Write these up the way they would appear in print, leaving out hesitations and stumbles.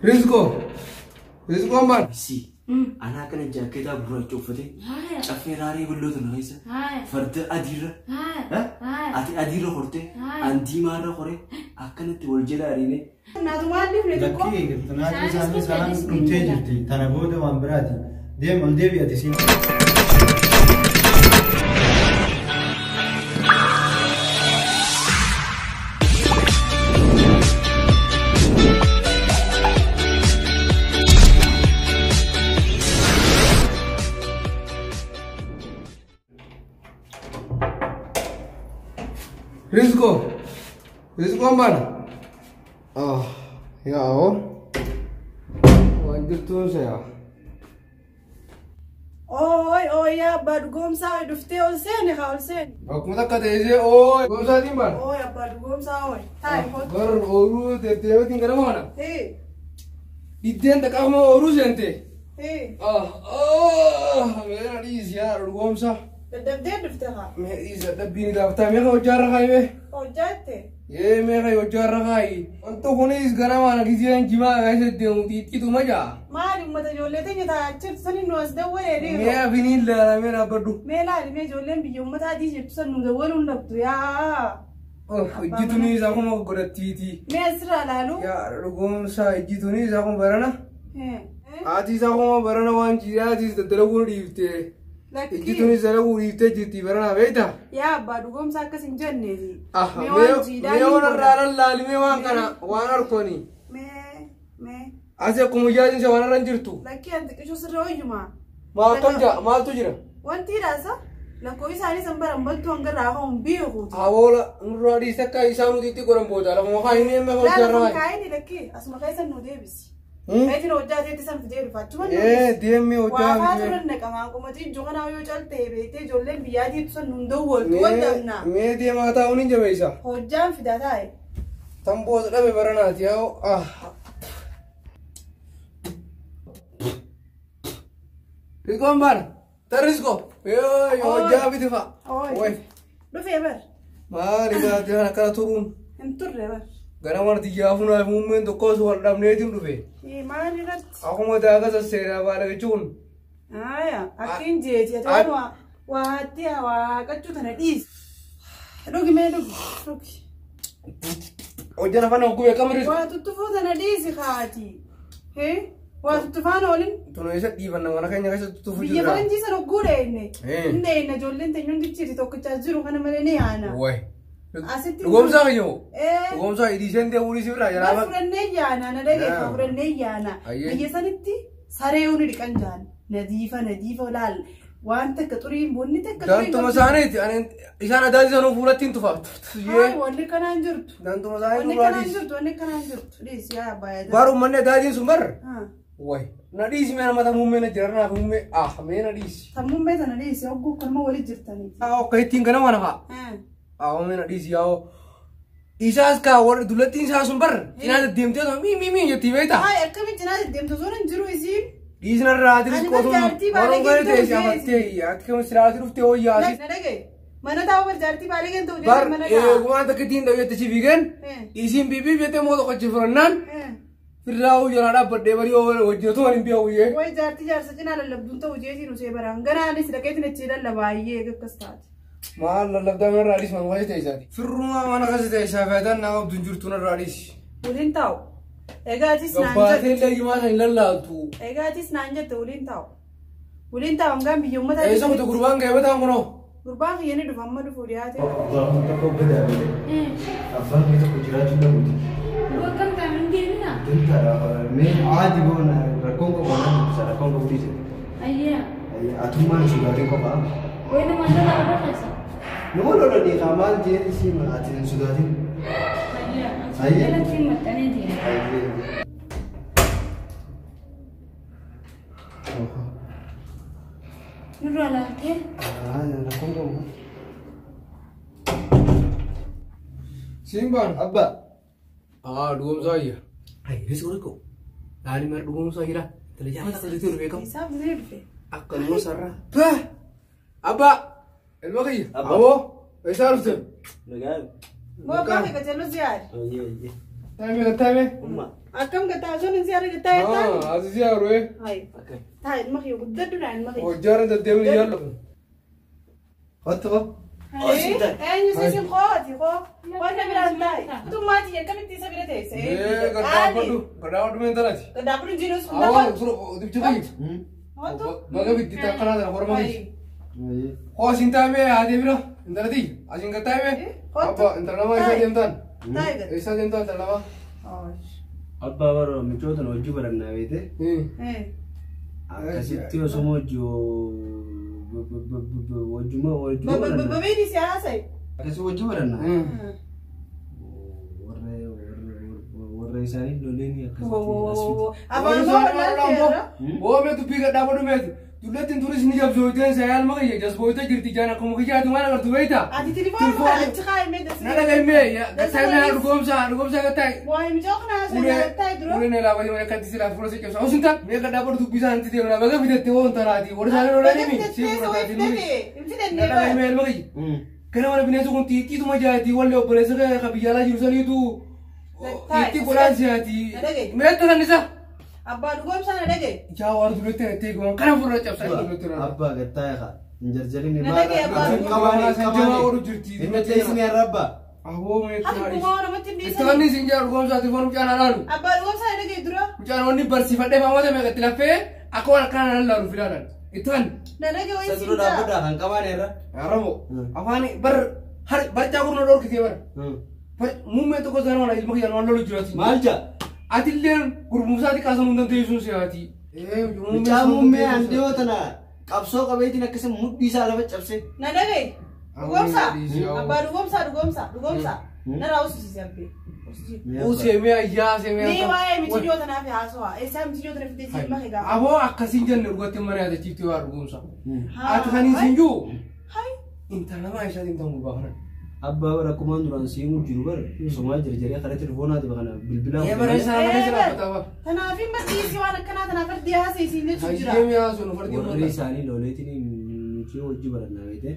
Rizqoo. Rizqoon baana. Si. Anaa kana jaaketaa gurraacha uffatee caffee raaree balloo tana keessa farda adiirra ati adiirra hortee an diimaarra horee akkanatti wal jala ariine. Naatumaan dhifne xiqqoo. Lakkii eegaltanaa isaan isaan dhumtee jirti. Tana booda waan biraati. Deem ol deebi'i ati siin. Rizqoo. Rizqoon baana. Ah, yaa'oo. Waan jirtuun se'a. Ooy ooy yaa abbaa dhugoomsaa dhuftee ol seeni haa ol seeni. Akkuma takka teessee ooy goomsaatiin baana. Ooy abbaa dhugoomsaa ooy. Taa'i kootu. Bar ooluu deddeebiitiin gara maana. Hee Diddeen taqaafuma ooluu seente. hee Ah, ah, meera dhiisi yaa dhugoomsa. daddabdee dhufte haa. Mee dhiisi dadhabbiin gaaftaa meeqa hojjaarra kaayime. Hojjaatte. Yee meeqa hojjaarra kaayi. Wanti kunis gara maana giseen jimaa keessa deemu xiixxitu majaa. Maali uummata ijoollee teenya taa'aa jirtu sani nu as dawwalee Mee dhiiroo. afiniin laalamee dhaabbadhu. Mee laali mee ijoolleen biyya uummata adii jirtu san nu dawwaluu hin dhabdu yaa. Ijjitunis akkuma godhattiiti. Mee asirraa laalu. Yaa dhugoomsa ijjitunis akkuma barana. Hee. Haati isaa akkuma barana waan jiidhaatis daddalaguu dhiifte. Lakkii. Ijjitunis dalaguu dhiiftee jirti barana beektaa? Yaa abbaa dhugoomsaa akkas hin jenneeti. Ah, Mee waan jiidhaa mee ni waan godha. irraa lallaalimee waan kana waan harkooni. Mee mee Asi akkuma ijaatinsa waan irra hin jirtu. lakkii anti qishuu sirra hoyyumaa. Maal akkam jaa maaltu jira? Wanti hidhaasa lakkoofsi isaanii san baran baltuu hanga irraa ka'uun beekuuti. Aboola nurraa dhiiste akka isaan nuti itti godhan booda lafuma kaayinee amma Laala hojjaarra kun kaayi. kaayini lakkii asuma keessa nu deebisi. Meetiin hojjaa teetti san fidee dhufa achuma nu Ee deebisi. deemee hojjaa Waa faa fidee. turan naqamaa qomatii ijoo kanaa yoo caltee beektee ijoolleen biyyaa diitu san nun dawwaltu wal dhabna. Mee deemaa taa'uun hin jabeessa. Hojjaan fidaa taa'e. Tamboos dhabe baranaati yaa ah. Rizqoon baana. Ta Rizqoo. Yoo hojjaa fidi fa'a. Ooy. Dhufee bar. Maali baatee kan akkana turuun. Hin turre bar. Gara mana xiyyaa funaaf muummeen tokkos wal dhabneetiin dhufe. Maal irratti? Akkuma daaka sasseeraa baala jechuun. Aya, akkin jeeti ati waan waa waatti waaqachuu tana dhiisi. Dhugi mee dhugi dhugi. Hojjana afaan hogguu beekamu Rizqoo. Waa tuttufuu tana dhiisi haati. Hee? Waa tuttufaan oolin. Tuna isa dhiifanna mana keenya keessa tufu Biyya jira. faranjii sana hogguu dheenne. Eh. Hin dheenne ijoolleen teenya hundi jirti tokkichaa jiru kana malee ni yaana. Wayi. Asitti. Dhugoomsaa kayyoo. Eh. Dhugoomsaa hidhiiseen deemuu dhiisii biraa Bar jalaa. fudhannee yaana na dhageeffa Yaa. fudhannee yaana. Ayyee. Biyya sanitti saree huni dhiqan jaan. Nadiifa nadiifa laal. Waan takka xuriin bunni takka xuriin. Daantuma isaaniiti. Isaan adaati sanuu fuulatti hin tufa. Haa wanni kanaan jirtu. Daantuma isaanii Wanni nurraa kanaan dhiisi. jirtu wanni kanaan jirtu. Dhiisi yaa abbaa Bar uummanni adaatiin sun bar. Haa. Wayi. Na dhiisi mee nama muummee na jira naaf muummee ah mee na dhiisi. Sammuun mee tana dhiisi hogguu kanuma walitti jirtanii. Ah akka ittiin kana mana fa'a. Haa. Ah mee na dhiisi yaa'oo. Isaas kaa warri dullattiin isaa sun bar. Cinaa deddeemtee osoo mii mii mii jettii beektaa. Haa akkamiin cinaa deddeemtu osoo hin jiru isiin. Dhiisna irraa ati Ani riskootuun bar jaartii warra baalee gara geettu ta'e afattee ati kam siraati dhuftee hooyyaati. Na dhagaye. Mana taa'u bar jaartii baalee geettu Bar ta'u mana taa'u. eegumaan takka ittiin dhageette si fiigeen isiin bibii beektee moo tokko achi furannaan firraa'uu jalaa dhaabbadhee barii hojjetu waan hin beeku Wayi jaartii jaarsa cinaa lallabduun ta'u jeetiin usee baraan. Ganaanis dhaqeetiin achi lallabaayyee akkas taate. Maal lallabdaa mana irraa dhiisi mana keessa teessaati. Firrumaa mana keessa teessaa faayidaan naa qabdu hin jirtu narraa dhiisi. Waliin taa'u. Egaa atis naan Gabbaatee jette. illee himaa san hin lallaaltu. Egaa atis naan jette waliin taa'u. Waliin taa'u hangaan biyya uummata. Eessa kutu gurbaan ga'ee bataan kunoo? Gurbaan kiyya ni dhufa amma dhufu dhiyaate. Abbaan tokko badaa malee. Abbaan kee tokko jiraachuu dhabuuti. Akkam ta'an hin deemina? Dantaadha. Mee aadi boona rakkoon qabu waan dubbisa rakkoon qabu dhiise. Ayyaa. Atummaan sodaatiin qofaa. Wayi nama lola irra keessa. Nama lola dhiiraa maal jee isii ati hin sodaatin. Ayyaa. Ayyee. Jalatti maxxanee deema. Nurraa laaltee. Rakkoon qabu. Siin baan. Abbaa. Ah dhugoomsaa ayya. Ay riskoo riskoo. Laali mara dhugoomsaa jira. Tala jaafata sirriitti dhufe beekamu. Isaaf ni dhufe. Akka numa sarara. Abbaa. Ilma kiyya. Abbaa. Aboo. Eessaa dhufte? Nagaan. Moo abbaa kee qajeeluu ziyaare. Oyyee oyyee. Taa'imee taa'imee. Akkam gattaa osoo hin siyaara gattaa jettaan? Asii haaruu. Hayi. Taa ilma kiyya guddadhu dha ilma kiyya. Hojjaara deddeebiin yaallu. Kottu koo. Eenyu sisin kooti koo. Qonna biraan taa'i. Utummaati akkamitti isa bira teesse? Gaddaafadhu. Gaddaafadhu mee intalaati. Gaddaafadhu jiruus kun Awwa lafa. dibcha kiyya. Wantu. Baga bitti akkanaa tana horma kiyya. Koo asiin taa'imee haatee bira intalati asiin gad taa'imee. Abba intala lamaa isaa deemtaan. Taa'i gad. Isaa deemtaan intala lamaa. Abbaa bara michoota hojii barannaa beekte. Akkasitti osoo hojii wajjuma wajjuma barannaa. Babiin si haasa'e. Akkasii hojii barannaa. Warra isaanii loleen akkasitti as fide. Afaan moo wallaalteera. Oomee dubbii gaddaafadhu meeti. Dullattiin turis ni jabsooyteen sayaan maqayya jasbooytee jirti jaan akkuma kiyyaati waan agartu beektaa. Ati telefoon kana achi kaa'imee dasii. Na dhagaimee gattaa'imee dhugoomsaa dhugoomsaa gattaa'e. Waa himjoo kana haasa'e gattaa'e dura. Ulee laafaa jiru akkatti silaa fuula si cabsa. Osin taa mee gaddaafadhu dubbii isaa anti deemna baga fidatte hoon tanaati. Warra isaanii lolaan himi. Si fudhataati nuni. Na dhagaimee ilma kiyya. Gara mana bineensi kun xixiituma jaati wallee obboleessa ka biyyaalaa jiru saniitu xixiqqii godhaan siyaati. Meetta kan isa. Abbaa dhugoomsaa na dhagaye. Ijaa waan duratti na teegumaan kana fuula cabsaa duratti na. Abbaa gattaa'e haa. Hin jarjarin. Na dhagaye abbaa dhugoomsaa. Inni teessini arrabba. Aboo meetta Ati haadhi. dhugaa namatti hin dhiisan. Itti isin jaa dhugoomsaa telefoon mucaan alaalu. Abbaa dhugoomsaa na dhagaye dura. Mucaan wanni barsiifadhee faamota meeqatti laffee akka waan akkana nan laalu filaalan. Itti kan. Na dhagaye wayii Isa dura siin jaa. dhaabbadhaa kan qabaan irra. Arrabo. Afaan bar barcaa kurna dhorkitee bara. Muummee tokko sana waan ilma kiyyaan waan lolu jiraati. Maal jaa? Atilleen gurmuusaati kaasan hundan teessuun siyaati. Mucaa muummee handiyoo tana qabsoo qabeetiin akkasii mudhii isaa lafa cabse. Na dhagaye. Dhugoomsaa. Abbaa dhugoomsaa dhugoomsaa dhugoomsaa. Na raawwisiisi abbee. Useemee ayyaa seemee. Ni waa'ee mitiyyoo tanaaf haasawaa. Eessaa mitiyyoo tana fidee ilma kee gaafa. Aboo akkasiin jenne dhugatti mana yaadachiifte waa dhugoomsa. Ati kan isin jiru intala namaa isaatiin ta'uu gurbaa kana. Abbaa bara akkumaan duraan seemuu jiru bara somaa jarjaree karaa telefoonaa kana bilbilaa. Ee bara isaa mana keessa dhaabbataa bara. Kanaaf maddiisi waan akkanaa tanaaf fardi haasa'e isiin jechuun jira. Hayyee mi'aa sun fardi Warri isaanii loleetiin nuti hojii barannaa beekte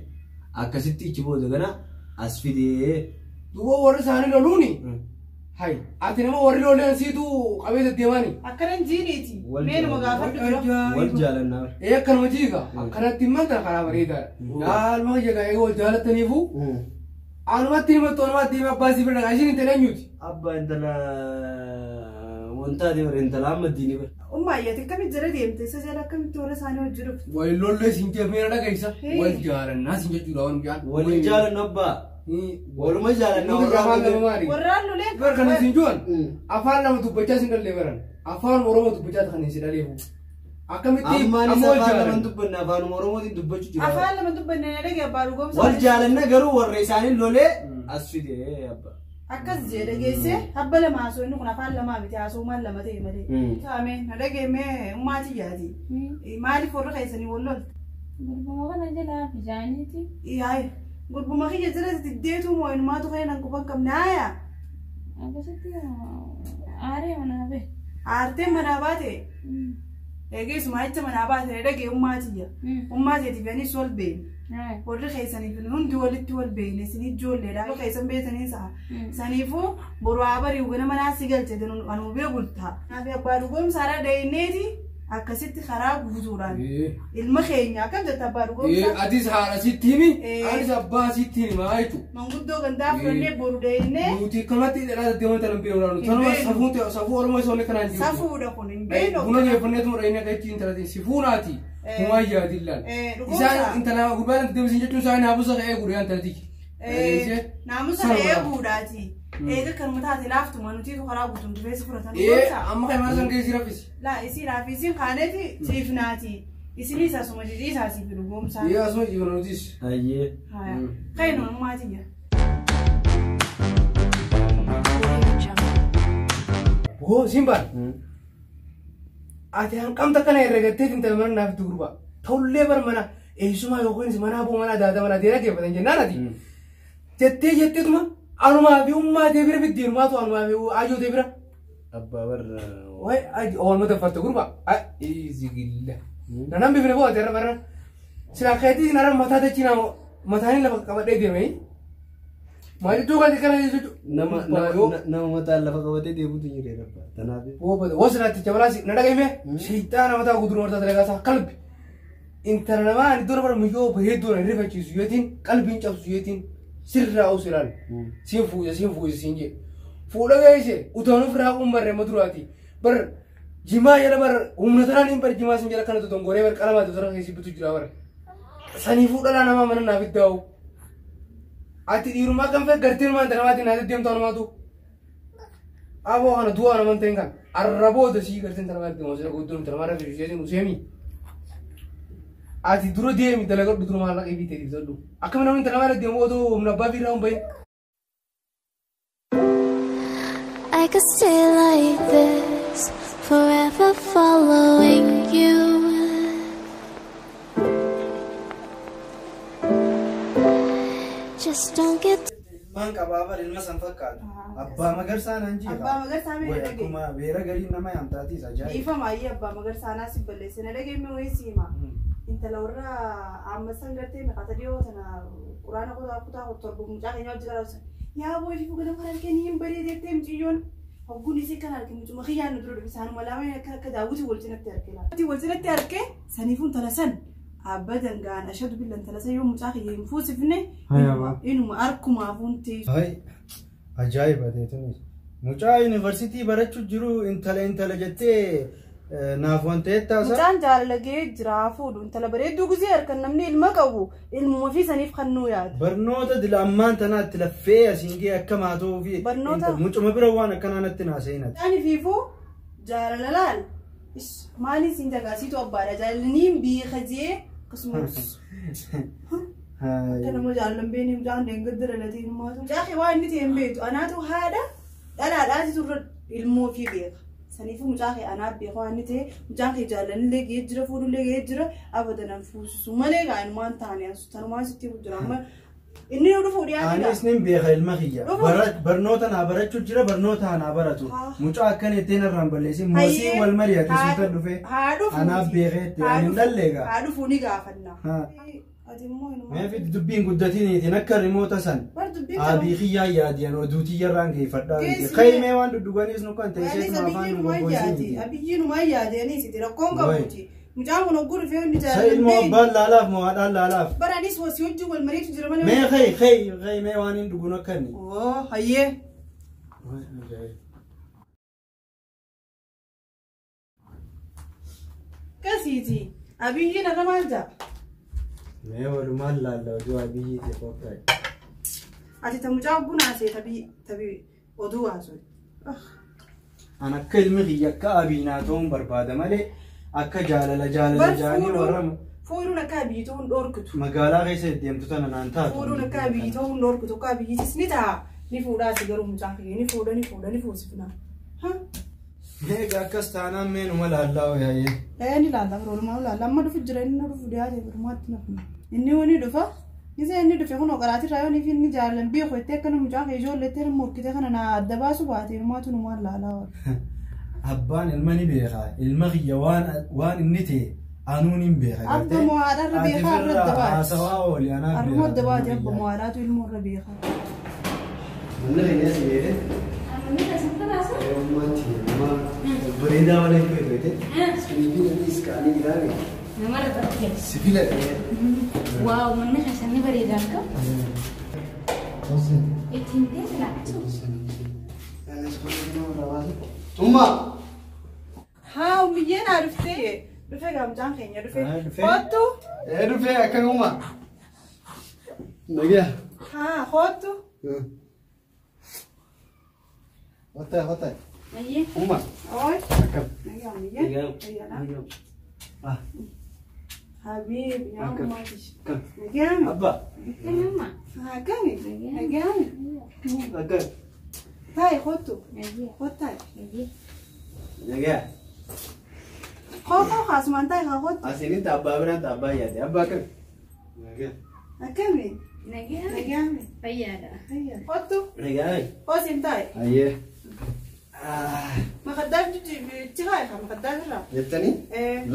akkasitti ichi booda gana as fidee. Duuba warri isaanii loluuni. Hay ati nama warri loleen siitu qabee deddeemaani. Akkanan jiiniiti. Meenuma gaafadhu dura. Wal jaalannaa. Ee akkanuma jiiga akkanatti himanta karaa bareedaadha. Yaalma kiyya eega wal jaalattaniifu anumatti himattu anumatti hima abbaa si bira dhagaa ishiin intala eenyuti. Abbaa intala wantaati bara intala amma diini bara. Ummaa iyyate akkamitti jala deemte isa jala akkamitti warra isaanii hojii dhufte. Wal lollee siin jeefmeera dhageessa. Wal jaalannaa siin jechuudha waan mucaan. Wal jaalannu abbaa. Waluma jaalanna warra afaan lama maali? Warraan lolee. Bar kan isin juwan afaan lama dubbachaa isin dhallee baran afaan Oromoo dubbachaa kan isin dhaleefu. Akkamitti Ammaan amma isa wal afaan lama jaalanna? dubbanne afaan Oromootiin dubbachuu jira. Afaan lama dubbanne na dhagaye abbaa dhugoomsaa. Wal jaalanna garuu warra isaanii lolee as fidee abbaa. Akkas jee dhageesse abba lama haasoo inni kun afaan lamaa miti haasoo maal lama ta'e malee. Taame na dhagaye mee ummaati yaati. Maaliif warra keessanii wal lolte? Gurbuma kana jalaa bijaaniiti. Yaa'e gurbuma kiyya jala diddeetu moo inumaatu kee nan quban qabne haaya. Akkasitti aaree manaa bahe. Aartee manaa baate. Eegeessuma jecha manaa baate na dhagaye ummaatiyya. Ummaateetiif anis wal beene. Warri keessaniif hundi walitti wal beene isin ijoolleedha. Warri keessan beetanii sa'a. Saniifuu boru haa bari'u gana manaa si galche anuu bira bulta. Kanaaf abbaa dhugoomsaadha dhahinneeti akkasitti karaa guutuudhaan ilma keenya akkam jetta abbaa dhugoomsaa. Atis haadha sitti himi anis abbaa sitti himi maa jechuudha. Manguddoo gandaa fudhannee boru dhahinnee. Nuti akkanatti dheeraa deddeeman tanan beeknu tanuma safuu safuu Oromoo isa kanaan jiru. Safuudha kun hin beeknu. Buna geeffanneetuma dhahinee akka ittiin intalatiin sifuunaati. Humaa yaadin laal. Isaan intala gurbaan deddeebisin jechuun isaanii naamusa ka'ee guree intalati. Naamusa ka'ee guudhaati. Eega kanuma taate laaftuma nuti karaa guutuun dhufeessi fudhatan. Amma kan mana san keessi raffisi. Laa isii raffisiin kaaneeti ciifnaati. Isinis asuma jijjiisaa si fidu goomsaa. Ee asuma jiifna nutis. Ayyee. Kainuma maatiyya. Hoo simbaan. Ati hanqamta kana herregattee intala mana naaf itti gurbaa. Ta'ullee bar mana eessumaa yookiin mana aboo mana daata mana deera geeffatan jennaan ati. Jettee jetteetuma anumaa fi ummaa tee bira biddeenumaatu anumaa fi ajoo tee bira. Abbaa barra. Wayi oolma taffatte gurbaa. Izigilla. Nanaan bifne boo ati irra barra. Silaa keetii nara mataa dachii naa mataan lafa qabadhee deemee. Maal iddoo kan kana jechuudha. Nama mataa lafa qabatee deemuutu jira rabba. Tanaaf. Wasnaatti jabalaasi na dhagahime shayxaana mataa guduruu martaa dalagaasaa qalbi. Intala namaa ani dura bara miyyoo bareedduu na rifachiisu yootiin qalbiin cabsu yootiin sirraa usu ilaali. Siin fuuse siin fuuse siin jee. Fuudha geesse utaan ofirraa uummarree maduraati. Bar jimaa jala bar humna tanaan hin bar jimaa siin jala kana dongoree bar qalamaati osoo keessi bitu jira bar. Sanii fuudha namaa mana naaf iddaa'u. Ati dhiirummaa kan fedhe garteen maanta namaatiin naaf deemtu anumaatu. Aboo kana du'a naman ta'in kan arraboota sii garteen tana maal deemu guddoo tana maal rafii ishee useemi. Ati dura deemi dalagadhu dura maallaqa ibitee ibsadhu. Akkami namni tana maal deemu otoo humna abbaa fi irraa hin bahin. I could stay like this, forever following you. Just don't get. Maan qabaa bara ilma san fakkaatu. Abbaa Magarsaa naan jeeqa. Abbaa Magarsaa mee dhagee. Akkuma beera gariin nama yaamtaatiis ajaa'iba. Dhiifama ayyee abbaa Magarsaa naa si balleesse na dhagee mee wayii siima. Intala warra amma san gartee maqaa dhiyoo tana quraana kutaa torba mucaa keenya wajji qaraabsa. Yaa booyi fi ganama kan arganii hin bareedettee mucayyoon hogguun isii kan arge mucuma kiyyaan nu dura dhufe isaanuma lamaan akka akka daawwitii wal cinatti arge laata. Wal cinatti arge saniifuu intala san abba dangaan ashadu billan intala san yoo mucaa kiyya hin fuusifne inuma harkumaafuu hin teessu. Hayi ajaa'iba teetunis. Mucaa yuunivarsiitii barachuu jiru intala intala jettee naaf wanta taasa. Mucaan jaalala gahee jira fuudhu intala bareedduu guzee harkan namni ilma qabu ilmuma fi saniif kan nuu yaadu. Barnoota dila ammaan tanaatti laffee asiin gahee akka maatuu fi mucuma bira waan akkanaa natti naaseenati. Mucaan fiifuu jaalala laal maaliin siin jagaasiitu abbaadha jaalalaniin beeka jee akkasumas. Akka nama jaalalan beekni mucaan deeggarra dhalatee hirmaatu. Mucaa waan inni ta'e hin beektu anaatu haadha dhalaadhaati turre ilmoo fi beeka. Saniifuu mucaa kee anaaf beeku waan ta'e mucaan kee jaalanillee gahee jira fuudhullee gahee jira abadan fuusisu malee gaanumaan taane tanumaan sitti jira amma inni nu dhufuu dhiyaatudha. Anis nin beeka ilma kiyya barnoota naa barachuu jira barnoota naa baratu mucaa akkana ittiin irraan balleessin moosii wal mari'ate suuta dhufe anaaf beekeetti ani hin dhalleega. Haa dhufuu ni gaafanna. Meefi dubbiin guddatiniitiin akka rimoota san abii kiyyaa yaadiyan oduutii yarraan geeffadhaa miti. Kaimee waan dudduganiis nu kan ta'e isheetuma afaan nu goggoisiiniti. Abiyyiin waan yaadaniis itti rakkoon qabuuti. Mucaan kun hogguu dhufee hundi Sa ilmoo abbaan laalaaf moo haadhaan laalaaf. Baraanis wasii wajjin wal mariitu jira malee. Mee kai kai kai mee waan hin dhugun akka inni. Oo hayyee. Kasiiti abiyyiin irra maal jaa? Mee walumaan laalla oduu abiyyiiti qophaa'e. Ati ta mucaa hogguu naasee tabii oduu haasoo. An akka ilmi kiyya akka abii naa ta'uun barbaada malee akka jaalala jaalala jaanii warra Fuudhuun akka abiyyi ta'uun dhoorkitu. Magaalaa keessa deemtu tana naan taatu. Fuudhuun akka abiyyi ta'uun dhoorkitu akka abiyyiitis ni ta'a. Ni fuudhaasi garuu mucaa kiyya ni fuudha ni fuudha ni fuusifna. Egaa akkas taanaan mee numa laallaa wayaayee. Ee ni laalla walumaa laalla amma dhufu jira inni dhufu dhiyaate birumaatti nafna. Inni wani dhufa Gizee inni dhufe kun qaraatirraa yoo inni jaalan beeku itti akka mucaa kee ijoollee itti morkite kana na adda baasu baate himaatu numaan laalaa oolu. Abbaan ilma ni beeka ilma kiyya waan inni ta'e anuun hin beeka. Abba mo'aadhaarra beekaa irra adda baate. Haasawaa ooli anaaf beeka. Arma adda baate abba mo'aadhaatu ilmoo irra beeka. Manni keenya si beekte. Bareedaa malee beekte. Sibiila iskaanii jiraame. Namarra taphate. Sibiila. Waaw manni keessan ni bareedaa akka. Ittiin teessuma laatu. Umma. Haa umiyyee naa dhuftee. Dhufee gaamcaan keenya dhufee. Kottu. Dhufee akkam umma. Nagaa. Haa kottu. Hotaa hotaa. Ayyee. Umma. Oi. Akkam. Nagaa umiyyee. Ayyaana. Ah. Habib yaa ummaa. Akkam. Nagaa. Abba. Akkam. Akkami. Nagaa. Akkam. Taa'e kottu. Ayyee. Kottaa. Ayyee. Nagaa. Kottu kaasumaan taa'e haa kottu. Asinitti abbaa biraan abbaa yaade abbaa akkam. Nagaa. Akkami. Nagaa. Nagaa. Fayyaadha. Kottu. Nagaa. Koosin taa'e. Ayyee. Makaddaaf jijjiirraa haa makaddaaf irraa. Jettanii?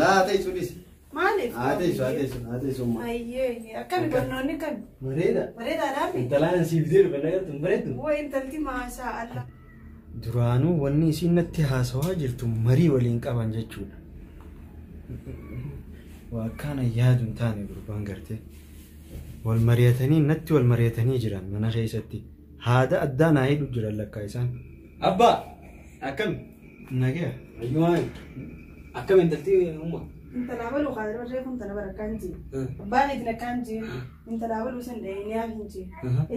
Laa ta'e sunis. Maaliif? Haa teessu haa teessu haa teessu umma. Ayyee akkami barnoonni akkami? Bareeda. Bareedaadhaa mi? Intalaan siif deemu kan agartu hin bareeddu. Waa intalti maashaa Allah. Duraanuu wanni isiin natti haasawaa jirtu marii waliin qaban jechuudha. Waa akkaana yaadu hin taane gurbaan gartee. Wal mari'atanii natti wal mari'atanii jiran mana keessatti. Haada addaa naa hidhu jiran lakkaa isaan. Abbaa akkami? Nagaya. Ayyumaa akkami intalti umma? Intala baluu kaadar barree kun tana barakkaan jee. Abbaan itin akkaan jee. Intala baluu san dhayiniyaaf hin jee.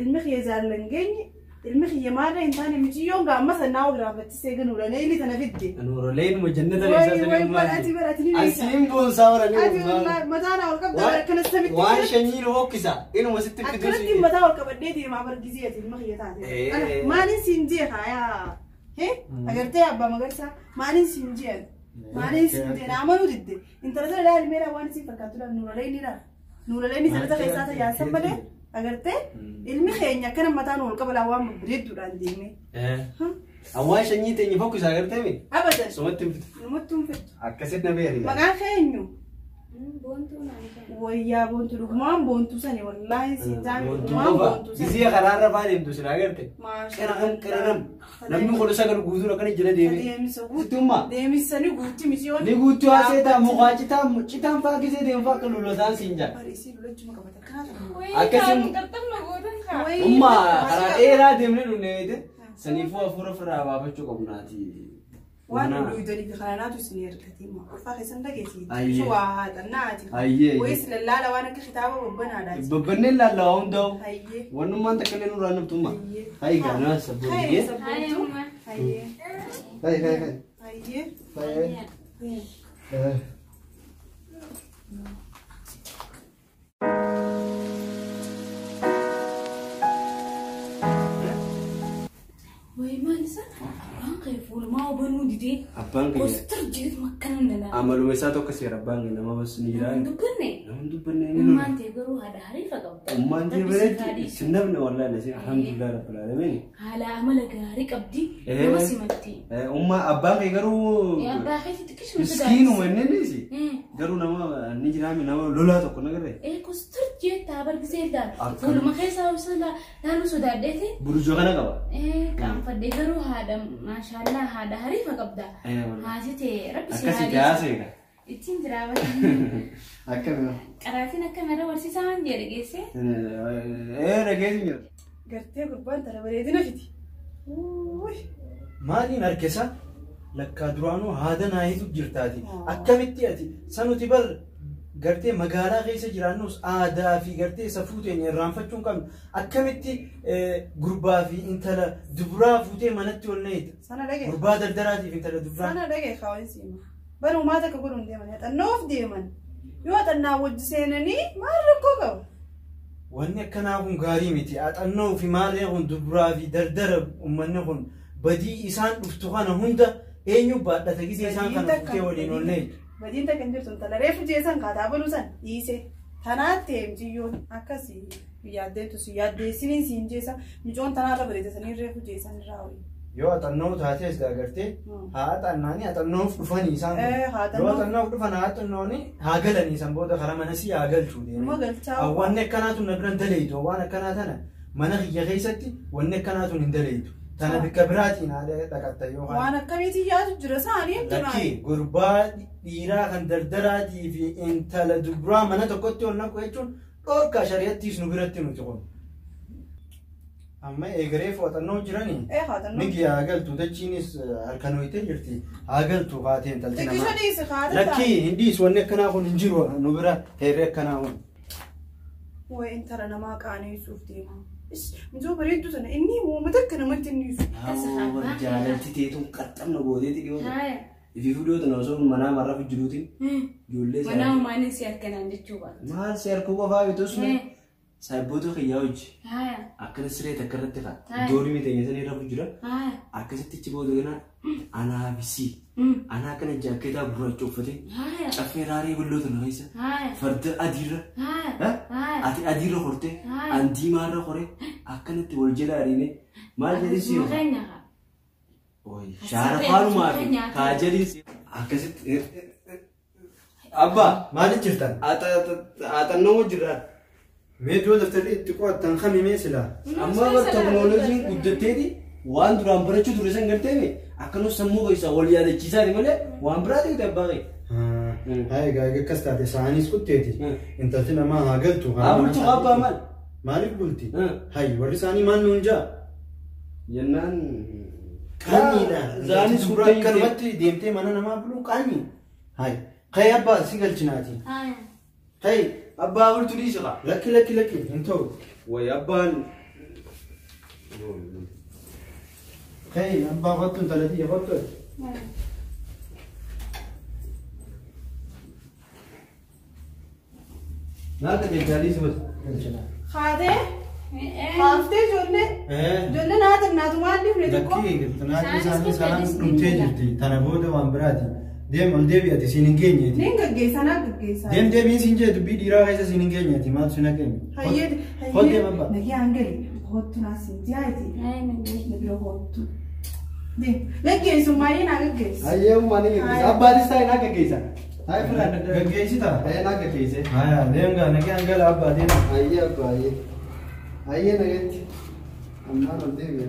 Ilmi kiyya jaallan geenye ilmi kiyya maarra hin taane miciyyoon gaamma sannaa ogiraafattisee ganuudhaan inni tana fidde. Anuuroleen jannata Wayi wayi barati barati ni beekta. Asiin boonsaa baranii Ati wallahi mataa naa ol qabda bara akkana samitti. Waan shanyii nu hokkisa inuma sitti fiduu Akkanatti mataa ol qabadhee deemaa bargisee ati ilma kiyya taate. Maaliin siin jee haayaa? Agartee abbaa magarsaa maaliin siin jee? Maaliin siin jee naa amanuu didde. Intala sana ilaali meeraa waan isiin fakkaattu dhaaf nuuralee ni dhaaf. Nuuralee ni sanata keessaa tajaajila malee agartee ilmi keenya akkana mataan ol qaba laa waan babbareedduudhaan deemee. Awwaan shanyii teenye fokkisa agartee mi? Abadan. Sumatti hin fitu. Numatti hin fittu. Akkasitti na beeri. Maqaan keenyu Boontuu naan jedhan. wayyaa boontuu dhugumaan boontuu sani wallaahi siin taane dhugumaan boontuu sani. Gizee karaarra faa deemtu sila agarte. Qiraram qiraram. Namni kun sagal guutuun akkana jala deeme. Deemsa guutuu. Sittummaa. Deemsisanii guutti miti Ni guutuu haasee ta'a mukaa citaa citaan faa gizee deemu faa akka lolotaan siin jaa. Bareesii lolachuma qabata kana. Akkasiin Qarxamna gootan kaa. ummaa karaa dheeraa deemnee dhufne beekte saniifuu hafuura ofirraa baafachuu qabnaati. Waan dhuydanii fi kananaatu isin ergatee maa ulfaa keessan dhageessi. Ayyee. Waa haxannaati. Ayyee. Wayis lallaala waan akka kitaaba babbanaadhaati. Babbanneen laallawaa hundaa'u. Ayyee. Wannummaan takka illee nurraa naftummaa. Ayyee. Hayi gaanaa sabboon Hayi sabboontuu. Ayyee. Hayi hayi hayi. Ayyee. Hayi. Hayi. Wayi maal isa? Abbaan kee fuulumaa hubanuu didee. Abbaan kiyya Kostar jeetu akkana nalaa. amaluma isaa tokko seera abbaan kiyya nama bas ni jira. Hin dubbanne. Nama hin dubbanne inni lola. Ummaan ta'e garuu haadha hariifa qabda. Ummaan ta'e Rabbi si bareedu haa dhiisu. sin nabne wallahi nasi alhamdulillah rabbil alamin. Haala amala gaarii qabdi. Nama simatti. Ummaa abbaan kee garuu Abbaa keetti xiqqisuma miskiinuma inni innis garuu nama ni jiraami nama lolaa tokko nagarre. Kostar jeettaa bargisee ilaalu. Akkana. Fuuluma keessaa ibsa laaluu sodaadheeti. Burjoo kana qaba. Qaanfadhee garuu haadha maashaallah haadha hariifa qabda. Haati ta'e rabbi si Akkasii haa taasise dhiisu. egaa. Ittiin jiraabata. Akkami. Qaraatiin akka mara barsiisaa waan jedhe geesse. Dhageessi jira. Gartee gurbaan tana bareedina fiti. Wuuy. Maaliin harkisa? Lakkaa duraanuu haada naa hiitu jirtaati. Akkamitti ati sanuti bar gartee magaalaa keessa jiraannus aadaa fi gartee safuu teenya irraanfachuu hin qabnu. Akkamitti gurbaa fi intala dubaraa fuutee manatti ol na'ita. Sana dhagee. Gurbaa dardaraatiif intala dubaraa. Sana dhagee kaawwan siima. Bara uumaa takka godhuun deeman haxannoof deeman. Yoo haxannaa wajji seenanii maal rakkoo qabu? Wanni akkanaa kun gaarii miti. Haxannoo fi maarree kun dubaraa fi dardara uummanni kun badii isaan dhuftu kana hunda eenyu baadhata gisee isaan kana fuutee waliin ol na'ita. Badiin takka hin jirtu intala reefu jeesan kaataa baluu san dhiise. Tanaatti miciyyoon akkasii yaaddeetu si yaaddeessiniin siin jeesa micoon tanaarra bareedatanii reefu jeesan irraa ho'i. Yoo haxannoo taates agartee haa haxannaanii haxannoof dhufanii isaan kun. Haa Yoo haxannoof. haxannoof dhufan haa haxannooni haa galanii san booda karaa mana sii haa galchuu Immoo deemee. galchaa. Wanni akkanaatu na biran daleeytu waan akkanaa tana mana kiyya keessatti wanni akkanaatu hin daleeytu. Tana bikka biraatiin haadha dhaqatta yookaan. Waan akkamiitiin yaadu jira isaanii himtu Lakkii gurbaa dhiiraa kan dardaraatii fi intala dubaraa mana tokkotti ol naqu jechuun dhorkaa shari'attiis nu biratti nuti kun. Amma eegaree fo'atannoo jiranii. Haxannoo. Migi haa galtu dachiinis harkaan hoyitee jirti haa galtu haatee intalti Xiqqisho namaa. dhiisi haadha Lakkii hin dhiisu wanni akkanaa kun hin jiru nu bira heerri akkanaa kun. Wayi intala namaa qaaneessuuf deema. Mijoo bareedduu sana inni uummata akka namatti hin dhiisu. Jaalalti teetuun qaxxamna gooteeti dhiyoo. Ifiifuu dhiyoo tana osoo manaa marraa jiruutiin ijoollee Manaa uumaan si harkanaan jechuu baata. Maal si harkuu qofaa bitus saayibboota kiyyaa hojii akkana siree takka irratti ka'a. Doonii teenya sana irra jira. Akkasitti achi booda gana anaa fi si. Anaa akkana jaakkeetaa gurraacha uffatee caffee raaree bulloo tana keessa farda adiirra ati adiirra hortee an diimaarra horee akkanatti wal jala ariine maal jedhi si yoo. Shaara faanumaa fi kaajaliin si akkasitti. Abbaa. Maaliif jirtan? Haxannoo jirra. Mee dura daftarri itti qo'attan kami mee silaa? Amma bar teknooloojiin guddatteeti waan duraan barachuu ture san garteemi akkanuma sammuu keessaa wal yaadachiisaati malee waan biraati miti abbaa kee. Haa egaa akkas taate sa'aanis kutteeti. Intalti namaa haa galtu. Haa bultu abbaa maal? Maaliif bulti? Hayi warri isaanii maal nuun jaa? Jennaan. Qaanyiidha. Zaanis Suuraa akkanumatti deemtee mana namaa buluun qaanyi. Hayi kayi abbaa si galchinaati. Kayi Abbaa bultu dhiisi kaa. Lakki lakki lakki hin ta'u. Wayi abbaan. Kayi abbaa kottu intalati kottu. Naaka jechaa dhiisi bas. Galchinaa. Haatee haaftee ijoollee ijoolleen haati naatu waan dhifne xiqqoo. Lakkii tanaatti isaanii isaan dhumtee jirti. Tana booda waan biraati. Deem ol deebi'ati siin hin geenyeeti. Niin gaggeessaa naa gaggeessaa. Deem deebiin siin jee dubbii dhiiraa keessa siin hin geenyeeti. Maaltu sin haqeenya? Hayyee Hol deem abbaa. Nagee hangali hoottu naa siin jaati. Na bira hoottu. Deem gaggeessu maayee naa gaggeessu. Hayyee uumaa ni gaggeessa. Abbaanis taa'e naa gaggeessa. Hayi filaan dadhabee. Gaggeessita? Hayyee naa gaggeesse. Haya deem gaa nagee hangala abbaa deem. Hayyee abbaa hayyee. Hayyee nagatti. Ammaan ol deebi'e.